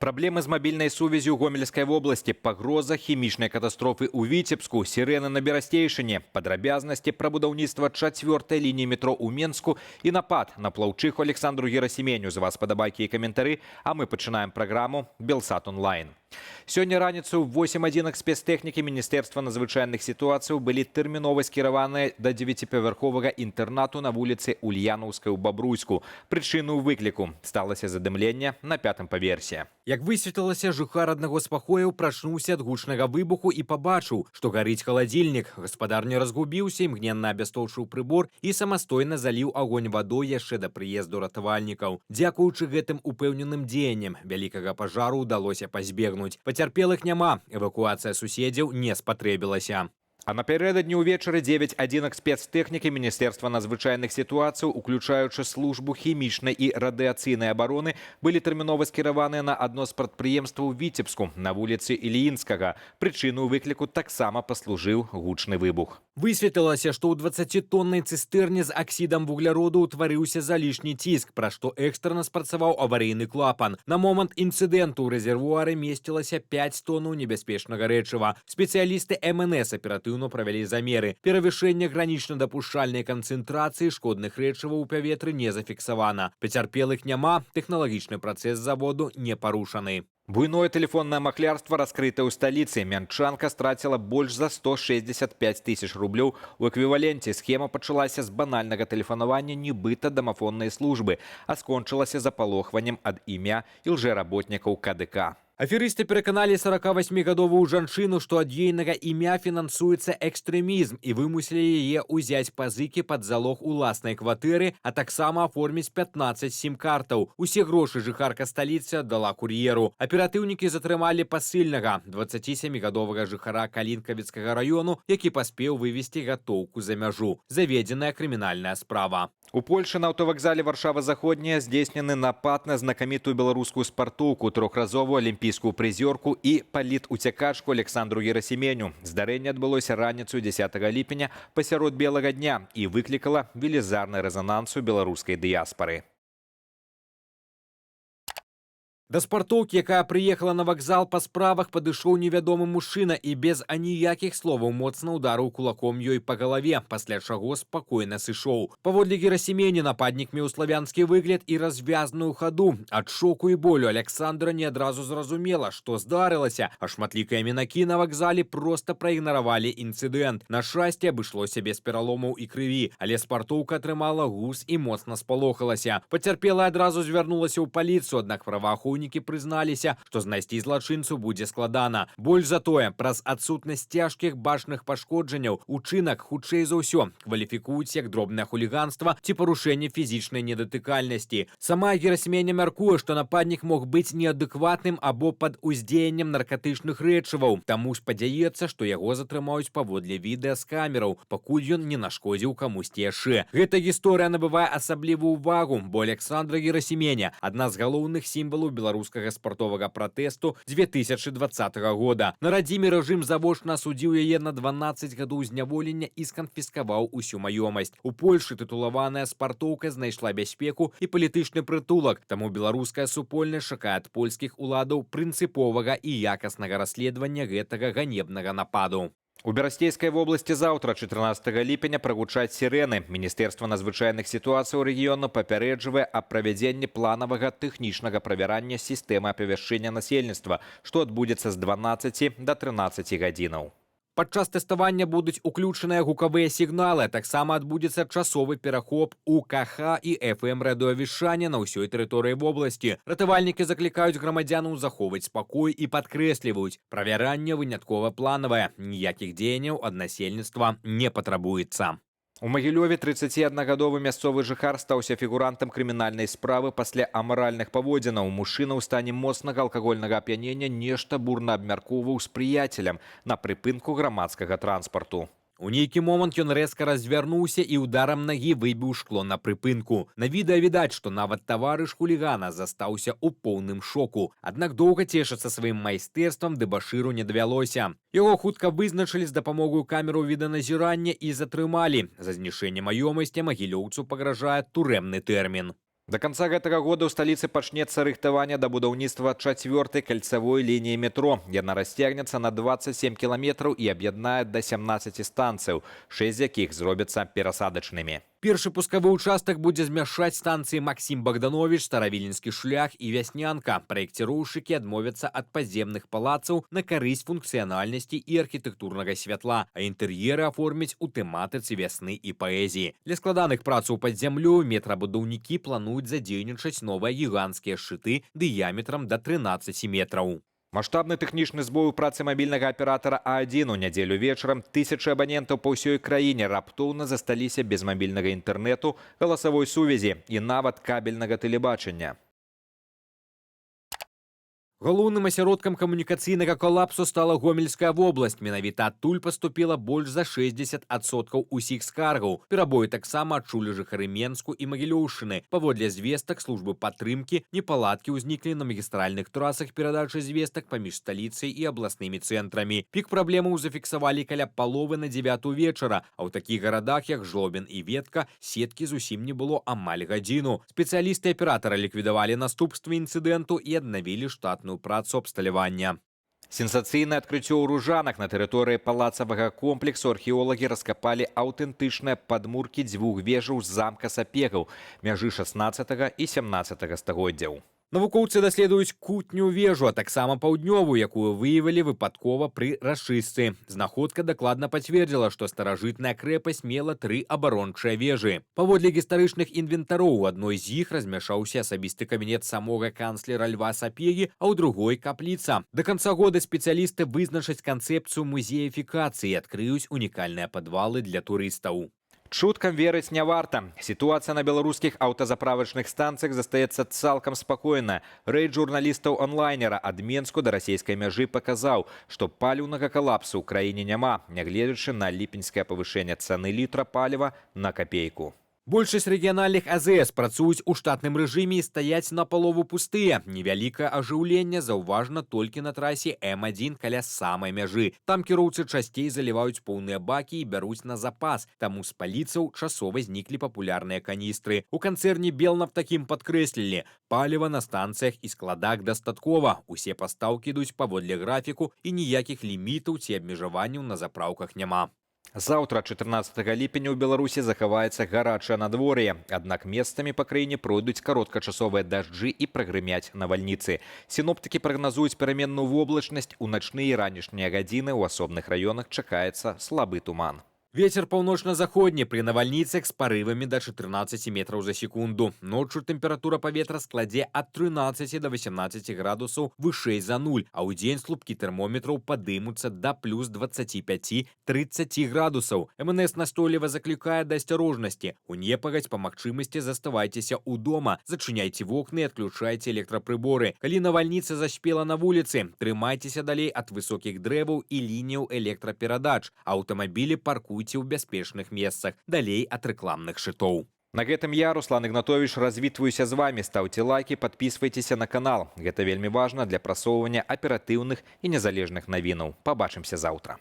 Праблемы з мабільнай сувяззю ў Гомельскай вобласці, пагроза хімічнай катастрофы ў Віцебску, сірэны на Берасцейшыне, падрабязнасці пра будаўніцтва чацвёртай лініі метро ў Менску і напад на плаўчыху Александру Герасіменю. З вас падабайкі і каментары, а мы пачынаем праграму «Белсат онлайн». Сёння раніцу 8 адзінак спецтэхнікі Міністэрства надзвычайных сітуацыяў былі тэрмінова скіраваныя да дзевяціпавярховага інтэрнату на вуліцы Ульянаўскай у Бабруйску. Прычынаю выкліку сталася задымленне на пятым паверсе. Як высветлілася, жыхар аднаго з пакояў прачнуўся ад гучнага выбуху і пабачыў, што гарыць халадзільнік. Гаспадар не разгубіўся, імгненна абясточыў прыбор і самастойна заліў агонь вадой яшчэ да прыезду ратавальнікаў. Дзякуючы гэтым упэўненым дзеянням вялікага пажару ўдалося пазбегнуць. Пацярпелых няма, эвакуацыя суседзяў не спатрэбілася. А напярэдадні ўвечары 9 адзінак спецтэхнікі Міністэрства надзвычайных сітуацыяў, уключаючы службу хімічнай і радыяцыйнай абароны, былі тэрмінова скіраваныя на адно з прадпрыемстваў у Віцебску на вуліцы Ільінскага. Прычыну выкліку таксама паслужыў гучны выбух. Высветлілася, што ў 20-тоннай цыстэрне з аксідам вугляроду ўтварыўся залішні ціск, пра што экстрана спрацаваў аварыйны клапан. На момант інцыдэнту ў рэзервуары месцілася 5 тонаў небяспечнага рэчыва. Спецыялісты МНС аператыўна правялі замеры. Перавышэнне гранічна дапушчальнай канцэнтрацыі шкодных рэчываў у паветры не зафіксавана. Пацярпелых няма, тэхналагічны працэс заводу не парушаны. Буйное тэлефоннае махлярства раскрыта ў сталіцы. Мянчанка страціла больш за 165 тысяч рублёў у эквіваленце. Схема пачалася з банальнага тэлефанавання нібыта дамафоннай службы, а скончылася запалохваннем ад імя ілжэработнікаў КДК. Аферысты пераканалі 48-гадовую жанчыну, што ад ейнага імя фінансуецца экстрэмізм, і вымусілі яе ўзяць пазыкі пад залог уласнай кватэры, а таксама аформіць 15 сім-картаў. Усе грошы жыхарка сталіцы аддала кур'еру. Аператыўнікі затрымалі пасыльнага, 27-гадовага жыхара Калінкавіцкага раёну, які паспеў вывесці гатоўку за мяжу. Заведзеная крымінальная справа. У Польшы на аўтавакзале Варшава Заходняя здзейснены напад на знакамітую беларускую спартоўку, трохразовую алімпійскую прызёрку і палітуцякачку Александру Герасіменю. Здарэнне адбылося раніцу 10 ліпеня пасярод белага дня і выклікала велізарны рэзананс у беларускай дыяспары. Да спартоўкі, якая прыехала на вакзал па справах, падышоў невядомы мужчына і без аніякіх словаў моцна ударыў кулаком ёй па галаве, пасля чаго спакойна сышоў. Паводле Герасімені, нападнік меў славянскі выгляд і развязную хаду. Ад шоку і болю Александра не адразу зразумела, што здарылася, а шматлікія мінакі на вакзале проста праігнаравалі інцыдэнт. На шчасце, абышлося без пераломаў і крыві, але спартоўка атрымала гуз і моцна спалохалася. Пацярпелая адразу звярнулася ў паліцыю, аднак праваахоўнікі прызналіся, што знайсці злачынцу будзе складана. Больш за тое, праз адсутнасць цяжкіх бачных пашкоджанняў учынак хутчэй за ўсё кваліфікуюць як дробнае хуліганства ці парушэнне фізічнай недатыкальнасці. Сама Герасіменя мяркуе, што нападнік мог быць неадэкватным або пад уздзеяннем наркатычных рэчываў. Таму спадзяецца, што яго затрымаюць паводле відэа з камераў, пакуль ён не нашкодзіў камусьці яшчэ. Гэта гісторыя набывае асаблівую увагу, бо Александра Герасіменя — адна з галоўных сімвалаў беларускага спартовага пратэсту 2020 года. На радзіме рэжым завочна асудзіў яе на 12 гадоў зняволення і сканфіскаваў усю маёмасць. У Польшы тытулаваная спартоўка знайшла бяспеку і палітычны прытулак, таму беларуская супольнасць чакае ад польскіх уладаў прынцыповага і якаснага расследавання гэтага ганебнага нападу. У Берасцейскай вобласці заўтра, 14 ліпеня, прагучаць сірэны. Міністэрства надзвычайных сітуацыяў рэгіёну папярэджвае аб правядзенні планавага тэхнічнага правярання сістэмы апавяшчэння насельніцтва, што адбудзецца з 12 да 13 гадзінаў. Падчас тэставання будуць уключаныя гукавыя сігналы, таксама адбудзецца часовы перахоп УКХ і FM радыёвяшчання на ўсёй тэрыторыі вобласці. Ратавальнікі заклікаюць грамадзянаў захоўваць спакой і падкрэсліваюць: правяранне выняткова планавае, ніякіх дзеянняў ад насельніцтва не патрабуецца. У Магілёве 31-гадовы мясцовы жыхар стаўся фігурантам крымінальнай справы пасля амаральных паводзінаў. Мужчына ў стане моцнага алкагольнага ап'янення нешта бурна абмяркоўваў з прыяцелем на прыпынку грамадскага транспарту. У нейкі момант ён рэзка развярнуўся і ударам нагі выбіў шкло на прыпынку. На відэа відаць, што нават таварыш хулігана застаўся ў поўным шоку. Аднак доўга цешыцца сваім майстэрствам дэбашыру не давялося. Яго хутка вызначылі з дапамогаю камераў відэаназірання і затрымалі. За знішчэнне маёмасці магілёўцу пагражае турэмны тэрмін. Да канца гэтага года ў сталіцы пачнецца рыхтаванне да будаўніцтва чацвёртай кальцавой лініі метро. Яна расцягнецца на 27 кіламетраў і аб'яднае да 17 станцыяў, шэсць з якіх зробяцца перасадачнымі. Першы пускавы участак будзе змяшчаць станцыі Максім Багдановіч, Старавіленскі шлях і Вяснянка. Праекціроўшчыкі адмовяцца ад падземных палацаў на карысць функцыянальнасці і архітэктурнага святла, а інтэр'еры аформіць у тэматыцы вясны і паэзіі. Для складаных працаў пад зямлёю метрабудаўнікі плануюць задзейнічаць новыя гіганцкія шчыты дыяметрам да 13 метраў. Маштабны тэхнічны збой у працы мабільнага аператара А1. У нядзелю вечарам тысячы абанентаў па ўсёй краіне раптоўна засталіся без мабільнага інтэрнэту, галасавой сувязі і нават кабельнага тэлебачання. Галоўным асяродкам камунікацыйнага калапсу стала Гомельская вобласць. Менавіта адтуль паступіла больш за 60% усіх скаргаў. Перабоі таксама адчулі жыхары Менску і Магілёўшчыны. Паводле звестак службы падтрымкі, непаладкі ўзніклі на магістральных трасах перадачы звестак паміж сталіцай і абласнымі цэнтрамі. Пік праблемаў зафіксавалі каля 8:30 вечара, а ў такіх гарадах, як Жлобін і Ветка, сеткі зусім не было амаль гадзіну. Спецыялісты аператара ліквідавалі наступствы інцыдэнту і аднавілі штатную працу абсталявання. Сенсацыйнае адкрыццё ў Ружанах: на тэрыторыі палацавага комплексу археолагі раскапалі аўтэнтычныя падмуркі дзвюх вежаў замка Сапегаў мяжы 16 і 17 стагоддзяў. Навукоўцы даследуюць кутнюю вежу, а таксама паўднёвую, якую выявілі выпадкова пры расчыстцы. Знаходка дакладна пацвердзіла, што старажытная крэпасць мела тры абарончыя вежы. Паводле гістарычных інвентароў, у адной з іх размяшчаўся асабісты кабінет самога канцлера Льва Сапегі, а ў другой капліца. Да канца года спецыялісты вызначаць канцэпцыю музеефікацыі і адкрыюць унікальныя падвалы для турыстаў. Чуткам верыць не варта. Сітуацыя на беларускіх аўтазаправачных станцыях застаецца цалкам спакойная. Рэйд журналістаў Онлайнера ад Менску да расійскай мяжы паказаў, што паліўнага калапсу ў краіне няма, нягледзячы на ліпеньскае павышэнне цаны літра паліва на капейку. Большасць рэгіянальных АЗС працуюць у штатным рэжыме і стаяць на палову пустыя. Невялікае ажыўленне заўважна толькі на трасе М1 каля самай мяжы. Там кіроўцы часцей заліваюць поўныя бакі і бяруць на запас, таму з паліцаў часова зніклі папулярныя каністры. У канцэрне «Белнафтахім» падкрэслілі: паліва на станцыях і складах дастаткова. Усе пастаўкі ідуць паводле графіку, і ніякіх лімітаў ці абмежаванняў на запраўках няма. Заўтра, 14 ліпеня, ў Беларусі захаваецца гарачае надвор'е. Аднак месцамі па краіне пройдуць кароткачасовыя дажджы і прагрымяць навальніцы. Сіноптыкі прагназуюць пераменную воблачнасць, у начныя і ранішнія гадзіны ў асобных раёнах чакаецца слабы туман. Вецер паўночна-заходні, пры навальніцах з парывамі да 14 метраў за секунду. Ноччу тэмпература паветра складзе ад 13 до 18 градусаў вышэй за нуль, а ўдзень слупкі тэрмометраў падымуцца да плюс 25-30 градусаў. МНС настойліва заклікае да асцярожнасці. У непагадзь па магчымасці заставайцеся ў дома, зачыняйце вокны і адключайце электрапрыборы. Калі навальніца заспела на вуліцы, трымайцеся далей ад высокіх дрэваў і лініяў электраперадач. Аўтамабілі паркуйце ў бяспечных месцах, далей ад рэкламных шчытоў. На гэтым я, Руслан Ігнатович, развітваюся з вамі. Стаўце лайкі, падпісвайцеся на канал. Гэта вельмі важна для прасоўвання аператыўных і незалежных навінаў. Пабачымся заўтра.